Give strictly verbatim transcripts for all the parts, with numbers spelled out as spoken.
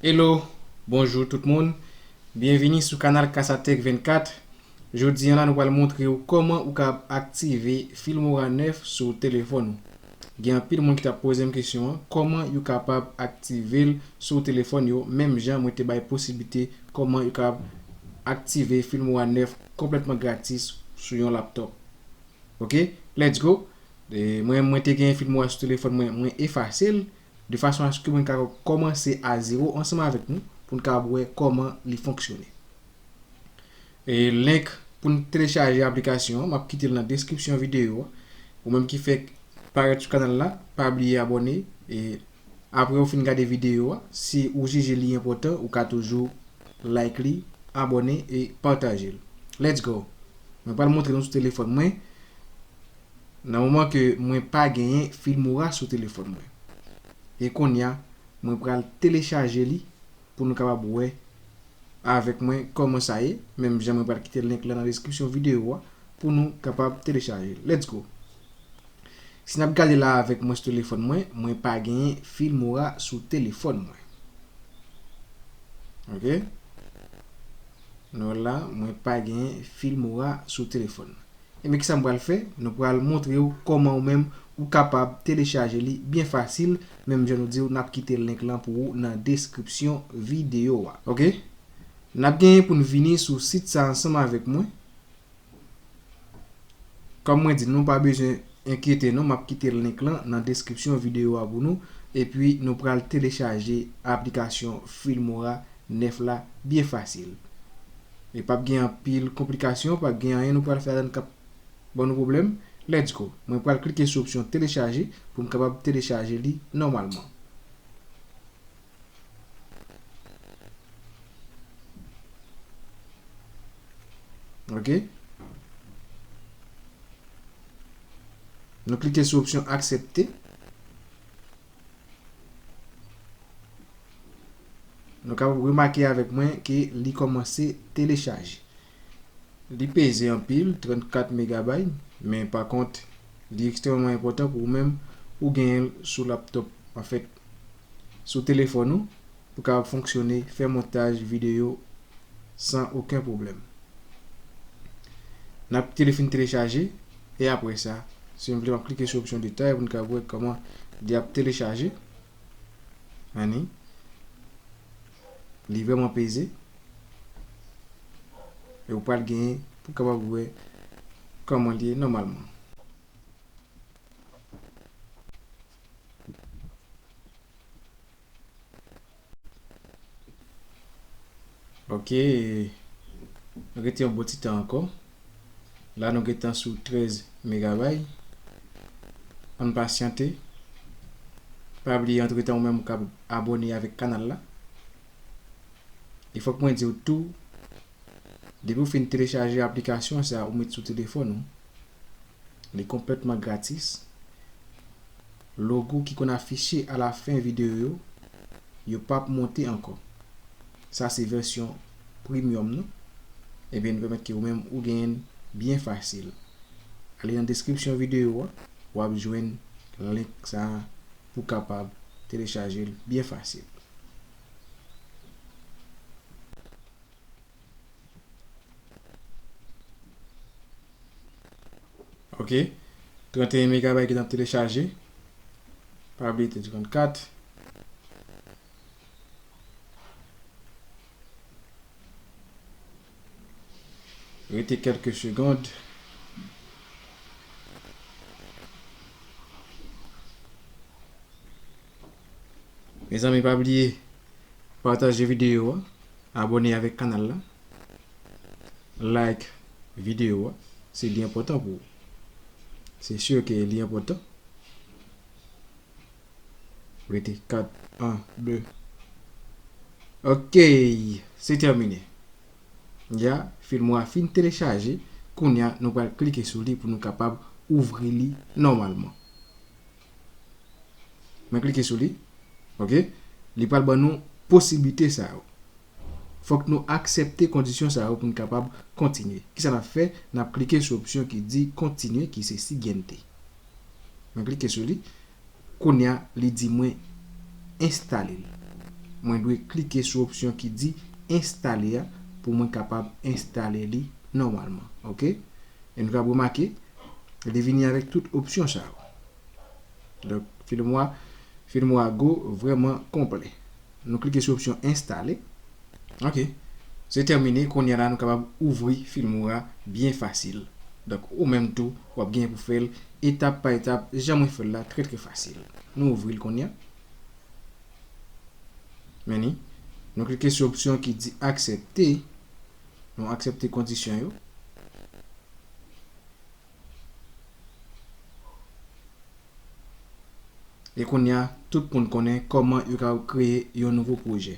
Hello, bonjou tout moun. Byenvini sou kanal Kasatech vennkat. Jodi a la, nou pral montre w kòman ou ka aktive Filmora nèf sou telefòn ou. Gen anpil moun ki t ap poze m kesyon an, kòman yo kapab aktive l sou telefòn yo, menm jan mwen te bay posiblite kòman yo kapab aktive Filmora nèf konplètman gratis sou yon laptòp. Ok, let's go. E, mwen, mwen te gen Filmora sou telefòn mwen, mwen efase l, de fason aske mwen ka kòmanse a zewo ansanm avèk nou, pou n ka wè kòman li fonksyone. E, link pou n telechaje aplikasyon an, m ap kite l nan deskripsyon videyo a. Ou menm ki fèk parèt sou kanal la, pa bliye abòne. E, apre ou fin gade videyo a, si ou jije li enpòtan, ou ka toujou like li, abòne e pataje l. Let's go. Mwen pral montre nou sou telefòn mwen. Nan moman ke mwen pa genyen Filmora sou telefòn mwen. E kounye a, mwen pral telechaje li pou nou kapab wè avèk mwen kòman sa ye. Menm jan mwen pral kite link la nan deskripsyon videyo a pou nou kapab telechaje l. Let's go. Si n ap gade la avèk mwen sou telefòn mwen, mwen pa genyen Filmora sou telefòn mwen. Ok? Nou wè la, mwen pa genyen Filmora sou telefòn mwen. Ebyen, kisa m pral fè? Nou pral montre w kòman ou menm ou kapab telechaje li byen fasil, menm jan nou di w, n ap kite link lan pou ou nan deskripsyon videyo a. Ok? N ap genyen pou n vini sou sit sa ansanm avèk mwen. Kòm mwen di nou, pa bezwen enkyete nou, m ap kite link lan nan deskripsyon videyo a pou nou, epi nou pral telechaje aplikasyon Filmora nèf la byen fasil. E p ap gen anpil konplikasyon, p ap gen anyen nou pral fè ladan k ap ban nou pwoblèm. Let's go. Mwen pral klike sou opsyon telechaje pou m kapab telechaje li nòmalman. Ok. Nou klike sou opsyon aksepte. Nou kapab remake avèk mwen ke li kòmanse telechaje. Li peze anpil, trannkat megabay, men pa kont, li ekstrèmman enpòtan pou ou menm ou genyen l sou laptòp, anfèt, sou telefòn ou, pou kapab fonksyone, fè montaj videyo san okenn pwoblèm. N ap kite li fin telechaje, e apre sa, si nou vle, n ap klike sou opsyon detay pou n ka wè kòman li ap telechaje. Anni. Li vrèman peze. E ou pral genyen pou kapab wè kòman li ye nòmalman. Ok. Nou rete yon bon ti tan ankò. La, nou gentan sou trèz megabay. Ann pasyante. Pa bliye, antretan, ou menm ou ka abòne avèk kanal la. E fòk mwen di w tou, depi w fin telechaje aplikasyon sa a, ou met sou telefòn ou, li konplètman gratis. Logo ki konn afiche alafen videyo yo, yo p ap monte ankò. Sa se vèsyon premium nan. Ebyen, li pèmèt ke ou menm ou genyen l byen fasil. Ale nan deskripsyon videyo a, w ap jwenn link sa a pou w kapab telechaje l byen fasil. Ok. Trannteyen megabay ki t ap telechaje. Pa bliye te trannkat. Rete kèlke segond. Mezanmi, pa bliye pataje videyo a, abòne avèk kanal la, like videyo a, se li enpòtan pou ou. Se si ke li enpòtan. Rete kat, en, de. Ok, se tèmine. Ya, Filmora fin telechaje. Kounye a, nou pral klike sou li pou nou kapab ouvri li nòmalman. Mwen klike sou li. Ok? Li pral ban nou posiblite sa yo. Fòk nou aksepte kondisyon sa yo pou n kapab kontinye. Kisa n ap fè? N ap klike sou opsyon ki di kontinye, ki se siguiente. Mwen klike sou li. Kounye a, li di mwen enstale l. Mwen dwe klike sou opsyon ki di enstale a pou mwen kapab enstale li nòmalman. Oke? E nou kapab remake, li vini avèk tout opsyon sa yo. Donk, Filmora, Filmora Go vrèman konplè. Nou klike sou opsyon enstale. Oke. Se tèmine. Kounye a la, nou kapab ouvri Filmora byen fasil. Donk, ou menm tou, w ap gen pou fè l etap pa etap, jan mwen fè l la, trè, trè fasil. Nou ouvri l kounye a. Men ni, nou klike sou opsyon ki di aksepte. Nou aksepte kondisyon yo. E kounye a, tout moun konnen kòman yo ka kreye yon nouvo pwojè.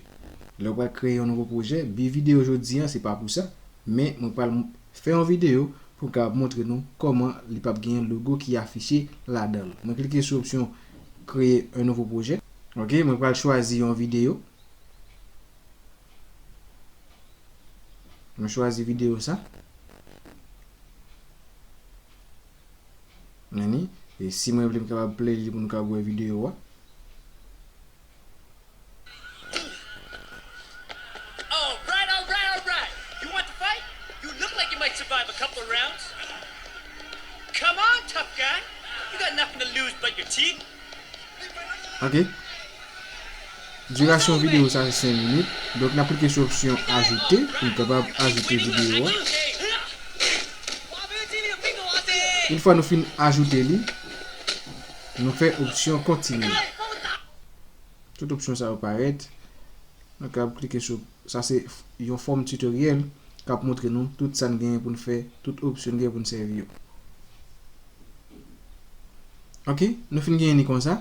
Lè w pral kreye yon nouvo pwojè, bi videyo jodi a, se pa pou sa, men mwen pral m-, fè yon videyo pou m kapab montre nou kòman li p ap gen logo ki afiche ladan l. Mwen klike sou opsyon kreye yon nouvo pwojè. Oke, mwen pral chwazi yon videyo. Mwen chwazi videyo sa. Men ni, e si mwen vle m kapab play li pou nou kapab wè videyo a. All right, all right, all right. You want to fight? You look like you might survive a couple of rounds. Come on, tough guy. You got nothing to lose but your teeth. Oke. Dirasyon videyo sa se senk minit. Donk, n ap klike sou opsyon ajoute pou n kapab ajoute videyo a. Yon fwa nou fin ajoute li, nou fè opsyon kontinye. Tout opsyon sa yo parèt. Nou kapab klike sou, sa se f-, yon fòm tutoriel k ap montre nou tout sa n genyen pou n fè, tout opsyon n gen pou n sèvi yo. Oke, nou fin genyen li konsa.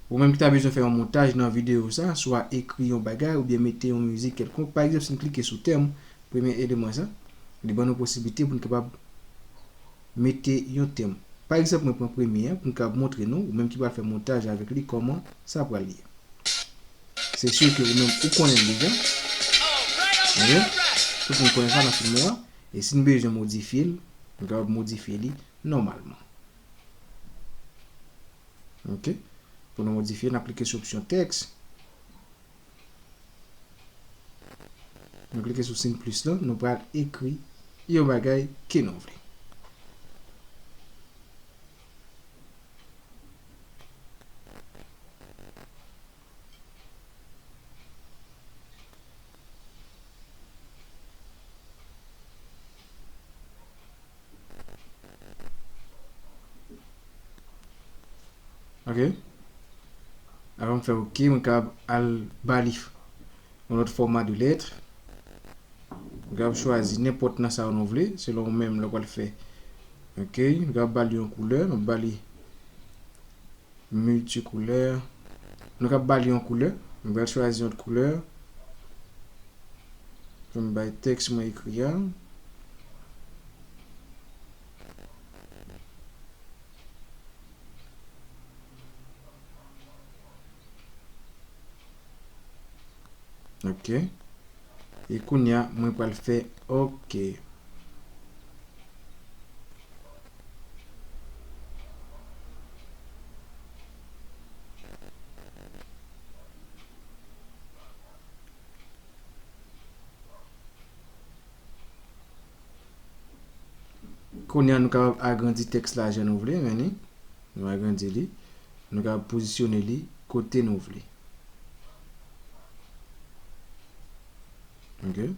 Ou menm ki ta bezwen fè yon montaj nan videyo sa, swa ekri yon bagay oubyen mete yon mizik kèlkonk. Pa egzanp, si n klike sou tèm, premye eleman sa, li ban nou posiblite pou n kapab mete yon tèm. Pa egzanp, mwen pran premye a pou m kapab montre nou, ou menm ki pral fè montaj avèk li, kòman sa pral ye. Se si ke ou menm ou konnen l deja. Oke? Tout moun konnen sa nan Filmora. E si n bezwen modifye l, nou kapab modifye li nòmalman. Oke? Pou nou modifye, n ap klike sou opsyon tèks. Nou klike sou siy plis lan, nou pral ekri yon bagay ke nou vle. Oke. Avan m fè oke, mwen kapab al ba li yon lòt fòma de lèt. Mwen kapab chwazi nenpòt nan sa yo nou vle, selon ou menm lè w pral fè. Oke, mwen kapab ba li yon koulè, mwen ba li miltikoulè. Nou kapab ba li yon koulè. Mwen pral chwazi yon lòt koulè pou m bay tèks mwen ekri a. Oke. E kounye a, mwen pral fè oke. Kounye a, nou kapab agrandi tèks la jan nou vle, men ni. Nou agrandi li. Nou kapab pozisyone li kote nou vle. Oke.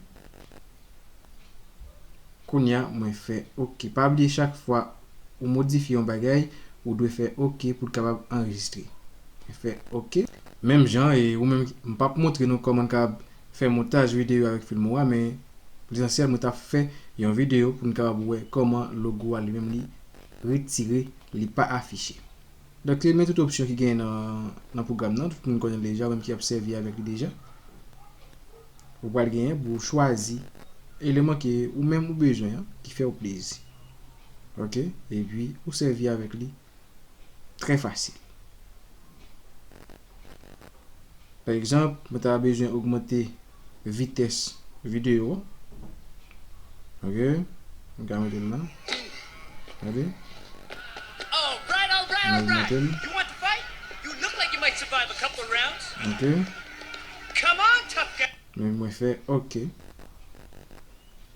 Kounye a, mwen fè oke. Pa bliye, chak fwa ou modifye yon bagay, ou dwe fè oke pou l kapab anrejistre. Mwen fè oke. Menm jan, e ou menm, m p ap montre nou kòman n kapab fè montaj videyo avèk Filmora, men lesansyèl, mwen t ap fè yon videyo pou n kapab wè kòman logo a li menm li retire, li pa afiche. Donk, se men tout opsyon ki genyen nan, nan pwogram nan, tout moun konnen l deja, ou menm ki ap sèvi avèk li deja. Ou pral genyen pou w chwazi eleman ke ou menm ou bezwen an, ki fè w plezi. Oke? Epi, ou sèvi avèk li trè fasil. Pa egzanp, mwen ta bezwen ogmante vitès videyo a. Oke? Mwen ka mete l la. Gade. Mwen ogmante l. Oke. Men mwen fè, ok.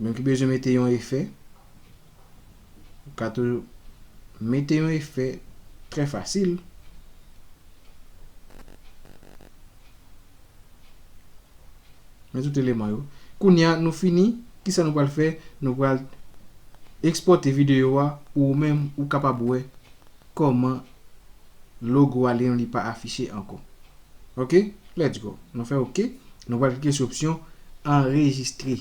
Menm ki bezwen mete yon efè, ou ka toujou mete yon efè trè fasil. Men tout eleman yo. Kounye a, nou fini. Kisa nou pral fè? Nou pral ekspòte videyo a pou ou menm, ou kapab wè kòman logo a li menm li pa afiche ankò. Ok? Let's go. Nou fè ok. Nou pral klike sou opsyon anrejistre.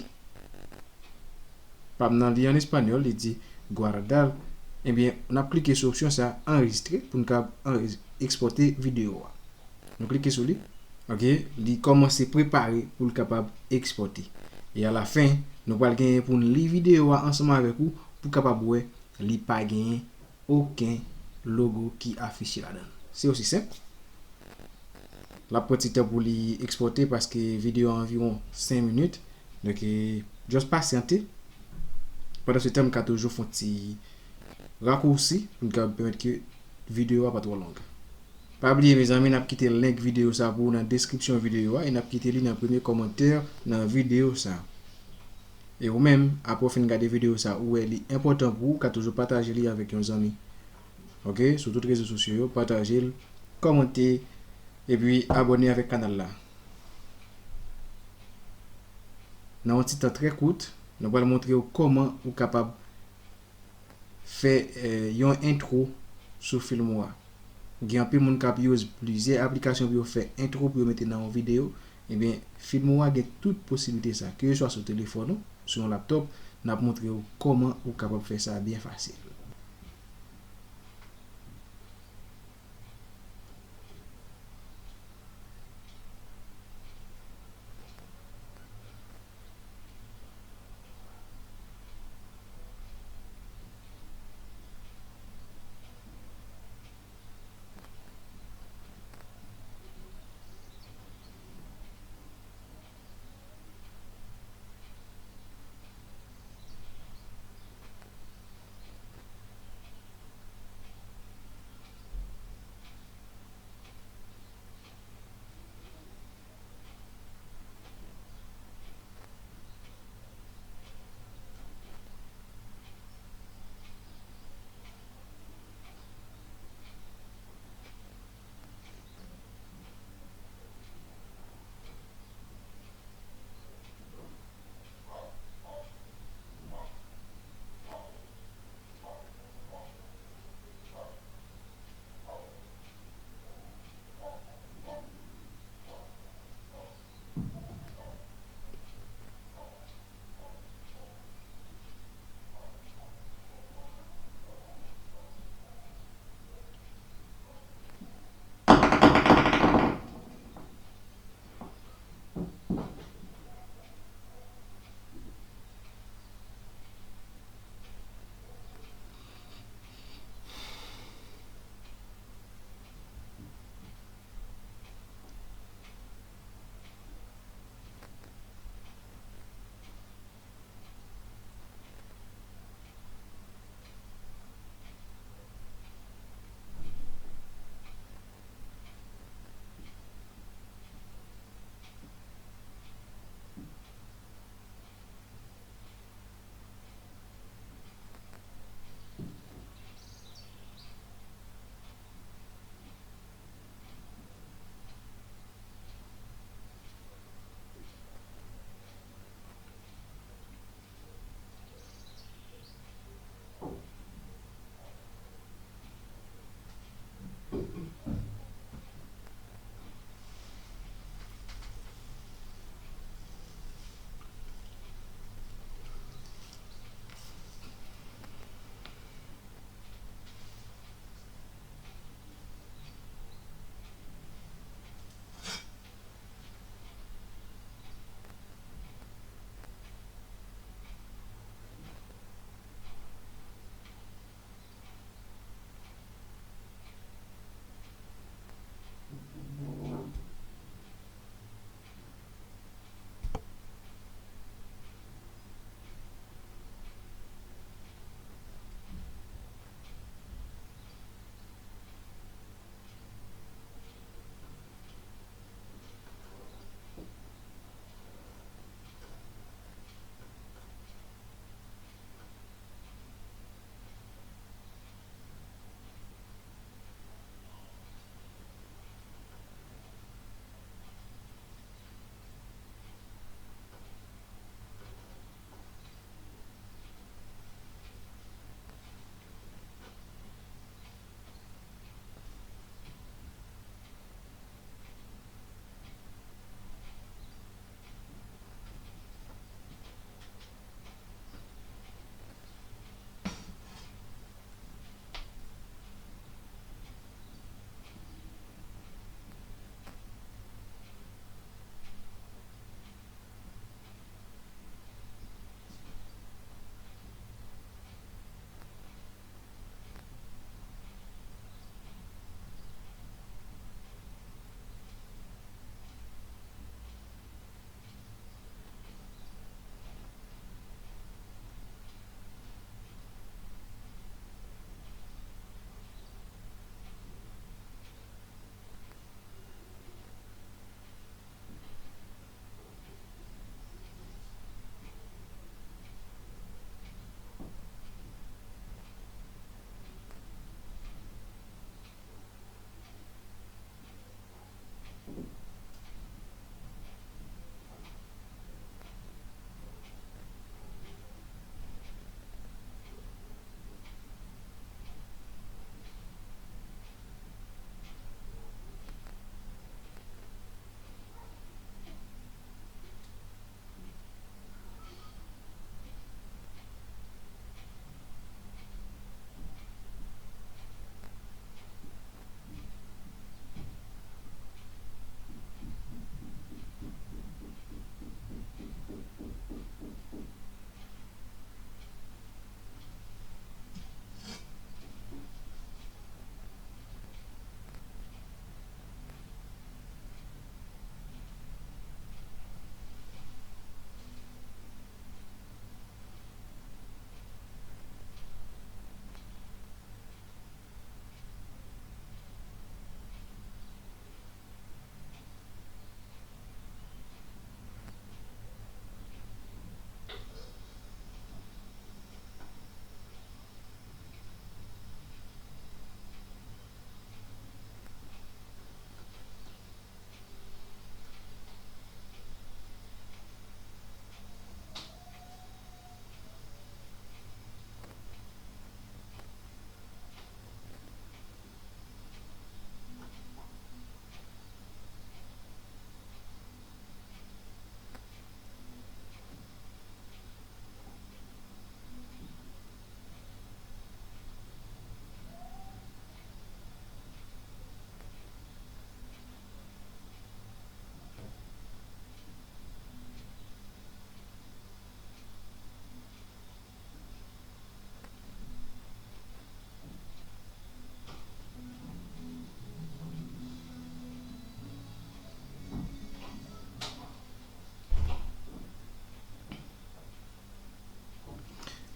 Pa m nan li an espanyòl, li di guardar. Ebyen, n ap klike sou opsyon sa, anrejistre, pou n ka anrejis-, ekspòte videyo a. Nou klike sou li. Ok, li kòmanse prepare pou l kapab ekspòte. E alafen, nou pral genyen pou n li videyo a ansanm avèk ou pou kapab wè li pa genyen okenn logo ki afiche ladan l. Se osi senp. L ap pran ti tan pou li ekspòte paske videyo a anviwon senk minit. Donk, e, just pasyante. Pandan se tan, m ka toujou fè yon ti rakousi pou n ka pèmèt ke videyo a pa twò long. Pa bliye, mezanmi, n ap kite link videyo sa pou ou nan deskripsyon videyo a e n ap kite li nan premye kòmantè nan videyo sa. E ou menm, apre w fin gade videyo sa, ou wè li enpòtan pou ou, ou ka toujou pataje li avèk yon zanmi. Ok? Sou tout rezo sosyo yo, pataje l, kòmante, epi abòne avèk kanal la. Nan yon ti tan trè kout, nou pral montre w kòman ou kapab fè, eh, yon entwo sou Filmora. Gen anpil moun k ap use plizyè aplikasyon pou yo fè entwo, pou yo mete nan yon videyo. Ebyen, Filmora gen tout posiblite sa. Keseswa sou telefòn ou, sou yon laptop, n ap montre w kòman ou kapab fè sa byen fasil.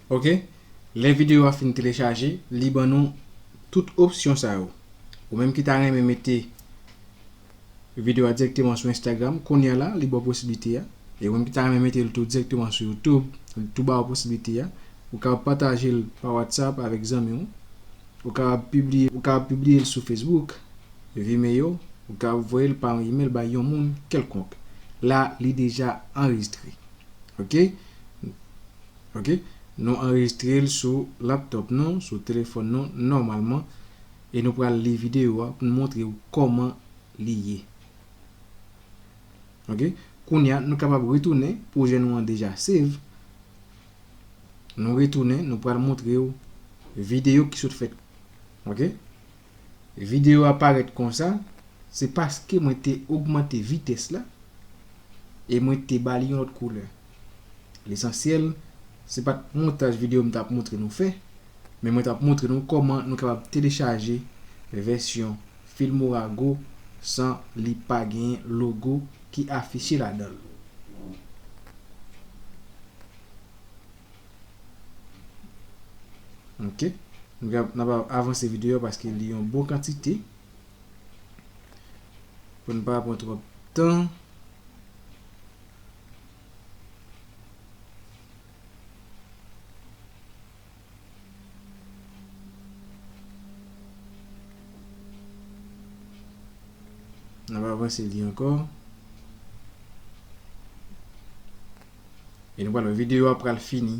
Ok, lè videyo a fin telechaje, li ban nou tout opsyon sa yo. Ou menm ki ta renmen mete videyo a dirèkteman sou Instagram, kounye a la, li ba w posiblite a. E ou menm ki ta renmen mete l tou dirèkteman sou YouTube, li tou ba w posiblite a. Ou kapab pataje l pa WhatsApp avèk zanmi w. Ou kapab pibliye, ou kapab pibliye l sou Facebook, Vimeo, ou kapab voye l pa yon imèl bay yon moun kèlkonk. La, li deja anrejistre. Ok? Ok? Nou anrejistre l sou laptop nou, sou telefòn nou, nòmalman, e nou pral li videyo a pou n montre w kòman li ye. Ok? Kounye a, nou kapab retounen, pwojè nou an deja save. Nou retounen, nou pral montre w videyo ki sot fèt. Ok? Videyo a parèt konsa, se paske mwen te ogmante vitès la e mwen te ba li yon lòt koulè. Lesansyèl, se pa t montaj videyo m t ap montre nou fè, men mwen t ap montre nou kòman nou kapab telechaje vèsyon Filmora Go san li pa gen logo ki afiche ladan l. Ok. Nou ap, n ap avanse videyo a paske li yon bon kantite. Pou n pa pran twòp tan. N ap avanse li ankò. E nou pral wè videyo a pral fini.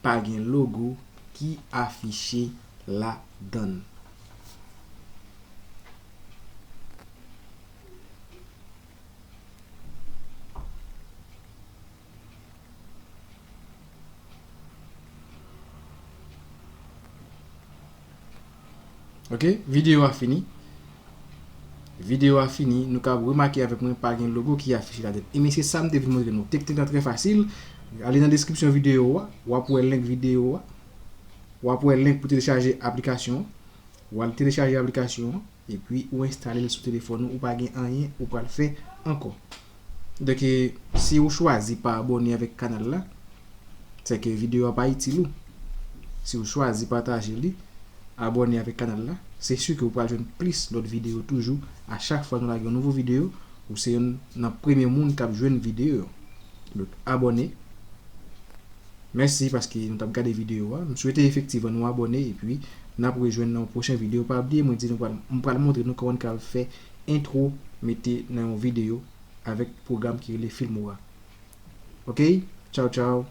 Pa gen logo ki afiche ladan l. Ok, videyo a fini. Videyo a fini, nou ka remake avèk mwen pa gen logo ki afiche ladan l. E men se sa m te vin montre nou. Teknik lan trè fasil. Ale nan deskripsyon videyo a, w ap wè link videyo a. W ap wè link pou telechaje aplikasyon an. W al telechaje aplikasyon an, epi ou enstale l sou telefòn ou, ou pa gen anyen ou pral fè ankò. Donk, e, si ou chwazi pa abòne avèk kanal la, se ke videyo a pa itil ou. Si ou chwazi pataje li, abòne avèk kanal la, se si ke ou pral jwenn plis lòt videyo toujou. A chak fwa nou lage yon nouvo videyo, ou se youn nan premye moun k ap jwenn videyo yo. Donk, abòne. Mèsi paske nou t ap gade videyo a. M swete efektivman nou abòne epi n ap rejwenn nan yon pwochen videyo. Pa bliye mwen di nou pral, m pral montre nou kòman n ka fè entwo mete nan yon videyo avèk pwogram ki rele Filmora. Ok? Tchaw, tchaw.